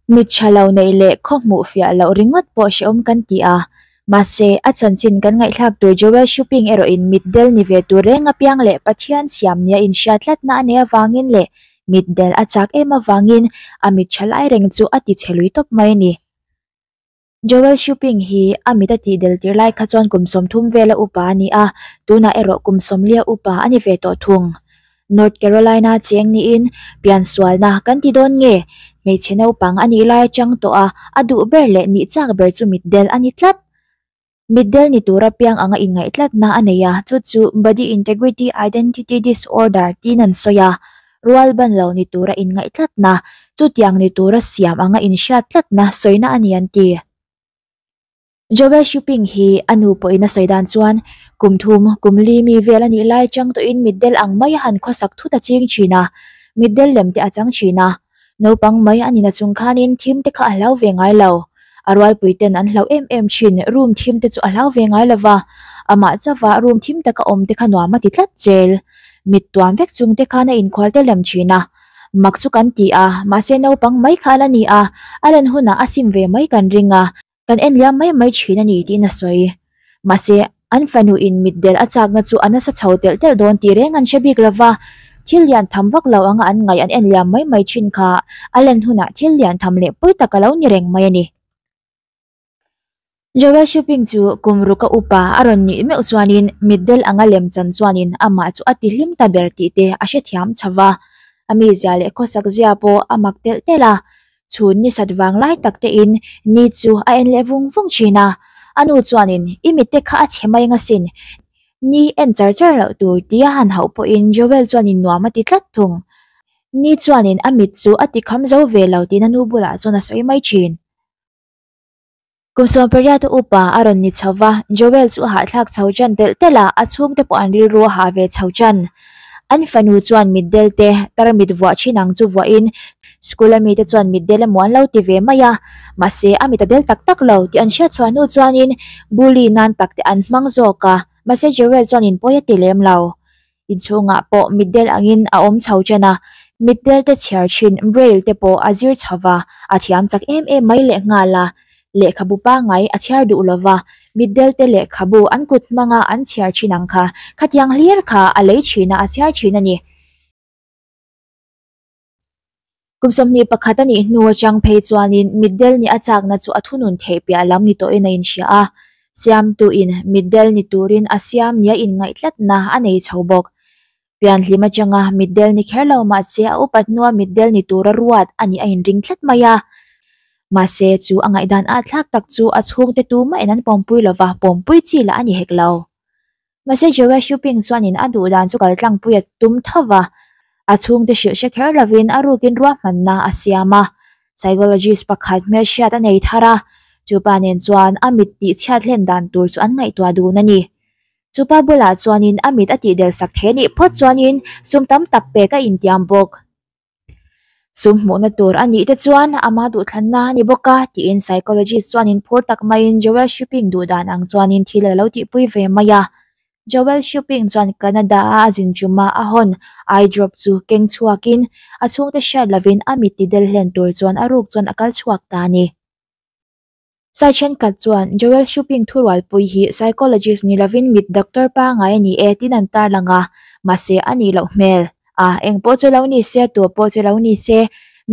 Mit tha lo neih leh khaw hmuh fiah loh ringawt pawh hrehawm kan ti a, mahse a chanchin kan ngaihthlak tur Joel Shuping erawhin mitdel ni ve tur reng apiang leh Pathian siam nia inhriat tlatna a neih avangin leh mitdel a chak em avangin a mit tha lai reng chu a ti chhe lui tawp mai a ni. Joel Shuping hi a mit a tih del tir lai kha chuan kum 30 vela upa a ni a, tunah erawh kum 40 upa a ni ve tawh thung. North Carolina cheng niin piansualna kan ti dawn nge? Hmeichhe naupang a nih lai atang tawh a, a duh ber leh nih chak ber chu mitdel a ni tlat. Mitdel ni tura piang anga inngaih tlatna a nei a, chu chu Body Integrity Identity Disorder tiin an sawi a. Rual ban lo ni tura inngaih tlatna, chutiang ni tura siam anga inhriat tlatna sawina a ni an ti. Joel Shuping hi a nu pawhin a sawi dan chuan kum thum, kum li mi vel a nih lai chang tawhin mitdel ang mai a han khawsak thut a ching thin a, mitdel lem te a chang thin a. Naupang mai a nina chung khanin thim te kha a hlau ve ngai lo. A rualpui ten an hlauh em em thin, room thim te chu a hlau ve ngai lova, amah chauha room thim taka awm te kha nuam a ti tlat zel. Mit tuam vek chung te khan a inkhual te lem thin a. Mak chu kan ti a, mahse naupang mai kha a la ni a, a len hunah a sim ve mai kan ring a. Kan en liam mai mai thin a ni tiin a sawi. Mahse, an fanu in mitdel a chakna chu a nasa chho telh telh dawn tih reng an hre bik lo va, thil lian tham vak lo anga an ngaih an en liam mai mai thin kha a len hunah thil lian tham leh pui tak a lo ni reng mai a ni. Joel Shuping chu kum ruka upa a rawn nih meuh chuanin mitdel anga lem chan chuanin amah chu a ti hlim ta ber tih te a hrethiam chho va. A mizia leh khawsak zia pawh a mak telh telh a, Chhun ni sat vang lai tak te in ni chu a en leh vung vung thin a, a nu chuanin i mit te kha a chhe mai anga sin, ni en char char loh tur tia han hauh pawhin Joel chuanin nuam a ti tlat thung. Ni chuanin a mit chu a ti kham zo ve lo tiin a nu bulah chuan a sawi mai thin. Kum 18 a upa a rawn ni chho va, Joel chu a hahthlak chho ṭan telh telh a, a chhungte pawh an rilru a hah ve chho ṭan. An fanu chuan mitdel te tarmit vuah ṭhin ang chu vuahin school a mite chuan mitdel emaw an lo ti ve mai a, mahse a mit a del tak tak lo tih an hriat chhuah hnu chuanin bully nan tak te an hmang zawk a, mahse Joel chuan in pawi a ti lem lo. Inchhungah pawh mitdel angin a awm chho ṭan a, mitdel te chhiar ṭhin Braille te pawh a zir chho va, a thiam chak em em mai lehnghal a. Lehkhabu pangngai a chhiar duh lo va, mitdel te lehkhabu an kut hmanga an chhiar ṭhin ang kha, khatiang hlir kha a lei ṭhin a, a chhiar ṭhin a ni. Kum 21 a nih hnu atang phei chuanin mitdel nih a chakna chu a thunun theih piah lam ni tawhin a inhria a, siamtuin mitdel ni turin a siam nia inngaih tlatna a nei chho bawk. Pianhlim atanga mitdel ni kher lo mahse a upat hnua mitdel ni tura ruat a nih a inring tlat mai a. Mahse chu a ngaihdan atthlak tak chu a chhungte tumahin an pawmpui lova pawmpui chi lah a ni hek lo. Mahse Joe Shuping chuanin a duh dan chu kaltlangpui a tum tho va, a chhungte hrilh hre kher lovin a rukin ruahmanna a siam a. Psychologist pakhat hmelhriat a nei thar a, chupa nen chuan a mit tihchhiat hlen dan tur chu an ngaihtuah dun a ni. Chupa bulah chuanin a mit a tihdel sak thei anih phawt chuanin sum tam tak pek a intiam bawk. Sum hmuhna tur a nih te chuan ama duhthlanna a ni bawk a, tiin psychologist chuanin phur tak maiin Joel Shuping duh dan ang chuanin thil a lo tihpui ve mai a. Joel Shuping chuan Canada-a a zin ṭuma a hawn eye drop chu keng chhuakin a chhungte hriat lovin a mit tidel hlen tur chuan a ruk chuan a kal chhuak ta a ni. Sai thenkhat chuan Joel Shuping thurualpui hi psychologist ni lovin mit doctor pangngai a ni e tiin an tarlang a, mahse a nih loh hmel. A, eng pawh chu lo ni se, tu pawh chu lo ni se,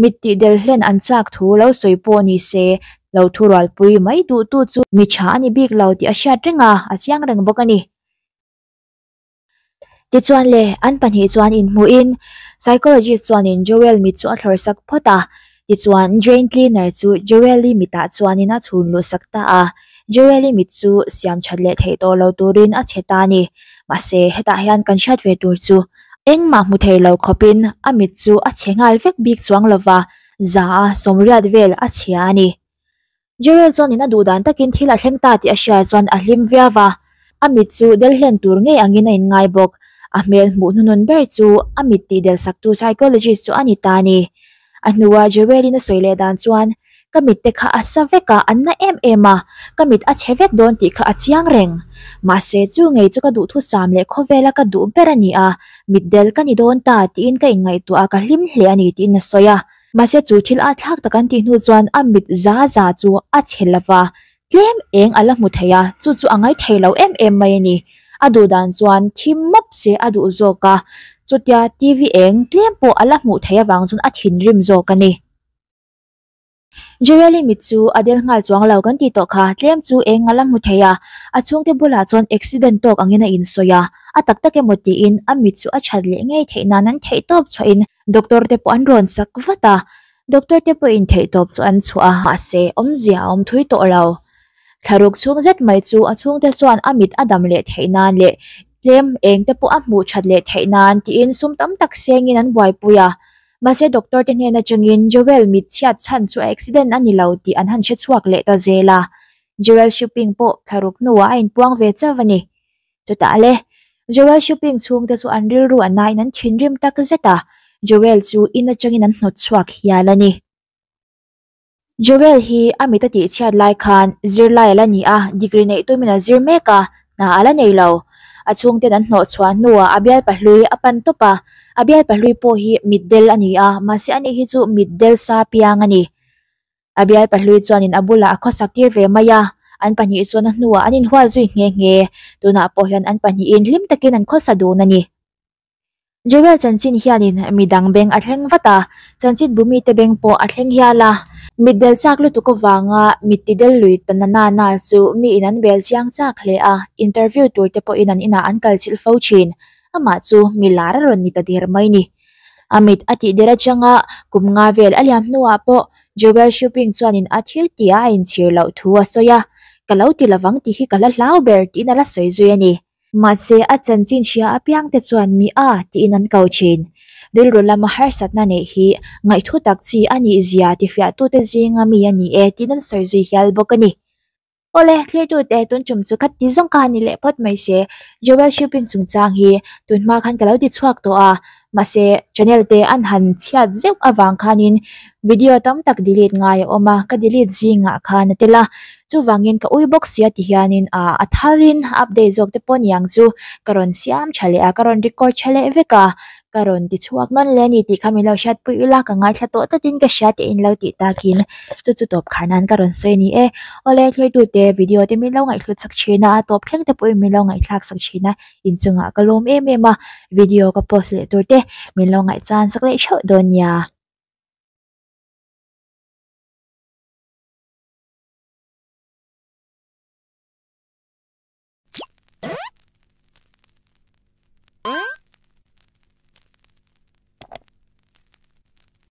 mit tih del hlen an chak thu lo sawi pawh ni se, lo thurualpui mai duhtu chu mi tha a ni bik lo tih a hriat reng a, a chiang reng bawk a ni. Tichuan le, an pahnih chuan inhmuhin psychologist chuanin Joel mit chu a thlawr sak phawt a, tichuan drain cleaner chu Joel-i mitah chuanin a chhun luh sak ta a, Joel-i mit chu siam that leh theih tawh lo turin a chhe ta a ni. Mahse, hetah hian kan hriat ve tur chu engmah hmu thei lo khawpin a mit chu a chhe nghal vek bik chuang lova, za a sawmriat vel a chhia a ni. Joel chuanin a duh dan takin thil a thleng ta tih a hria chuan a hlim viau a, a mit chu del hlen tur ngei angin a inngai bawk. A hmel hmuh hnunun ber chu a mit tih del saktu psychologist chu a ni ta a ni. A hnua Joel-in a sawi leh dan chuan, Ka mit te kha a sa vek a, an na em em a, ka mit a chhe vek dawn tih kha a chiang reng. Mahse, chu ngei chu ka duhthusam leh khawvela ka duh ber a ni a, mit del ka ni dawn ta tiin ka inngaihtuah a, ka hlim hle a ni tiin a sawi a. Mahse chu thil a thlak tak an tih hnu chuan a mit za za chu a chhe lova, tlem eng a la hmu thei a, chu chu a ngai thei lo em em mai a ni. A duh dan chuan thim mawp se a duh zawk a, chutia TV eng tlem pawh a la hmuh theih avang chuan a thinrim zawk a ni. Joel-i mit chu a del nghal chuang lo kan tih tawh kha, tlem chu eng a la hmu thei a, a chhungte bulah chuan accident tawk angin a insawi a, a tak tak emaw tiin a mit chu a that leh ngei theih nan an theihtawp chhuahin doctor te pawh an rawn sak vat a, doctor te pawhin theihtawp chu an chhuah a, mahse awmzia a awm thui tawh lo. Thlaruk chhung zet mai chu a chhungte chuan a mit a dam leh theih nan leh tlem eng te pawh a hmuh that leh theih nan tiin sum tam tak sengin an buaipui a, Mahse doctor te hnen atangin Joel mit chhiat chhan chu a accident a ni lo tih an han hre chhuak leh ta zel a. Joel Shuping pawh thlaruk hnuah a inpuang ve chauh a ni. Chutah le, Joel Shuping chhungte chu an rilru a nain an thinrim tak zet a, Joel chu in atangin an hnawt chhuak hial a ni. Joel hi a mit a tih chhiat lai khan zirlai a la ni a, degree neih tumin a zir mek a, hna a la nei lo. A chhungten an hnawh chhuah hnuah a bialpa hlui a pan tawp a, a bialpa hlui pawh hi mitdel a ni a, mahse ani hi chu mitdel sa piang a ni. A bialpa hlui chuanin a bulah a khawsak tir ve mai a, an pahnih chuan a hnuah an inhual zui nghe nghe. Tunah pawh hian an pahnihin hlim takin an khawsa dun a ni. Joel chanchin hianin midang beng a thleng vat a, chanchin bu mite beng pawh a thleng hial a. Mitdel chak lutuk avanga mittidel lui ta na na na chu miin an bel chiang chak hle a, interview tur te pawhin an inah an kal chilh fo thin. Amah chu mi lar a rawn ni ta der mai ni. A mit a tih der atanga kum nga vel a liam hnuah pawh Joel Shuping chuanin a thil tih a inchhir loh thu a sawi a, Ka lo ti lovang tih hi ka la hlau ber tiin a la sawi zui a ni. Mahse, a chanchin hria apiangte chuan mi a tiin an ko thin. Rilru lama harsatna neih hi ngaihthu tak chi a nih zia tifiahtute zinga mi a ni e tiin an sawi zui hial bawk a ni. Awle, thlirtute tun tum chu kha ti zawng kha a ni leh phawt mai se. Joel Shuping chungchang hi tun hma khan ka lo ti chhuak tawh a, mahse channel te an han chhiat zeuh avang khanin video tam tak delete ngai a awm a, ka delete zingah khan a tel a, chuvangin ka ui bawk sia ti hianin ah a tharin update zawk te pawh niang chu ka rawn siam tha leh a, ka rawn record tha leh vek a, ka rawn ti chhuak nawn leh a ni tih kha min lo hriatpui ila ka ngaithla tawh tlatin ka hria tih in lo tih takin chu chu tawp khar nan ka rawn sawi a ni e. Awle thlertute video te min lo ngaihhlut sak thin a, a tawp thleng te pawhin min lo ngaihthlak sak thin a. Inchungah ka lawm em em a, video ka post leh tur te min lo ngaihchan sak leh theuh dawn nia.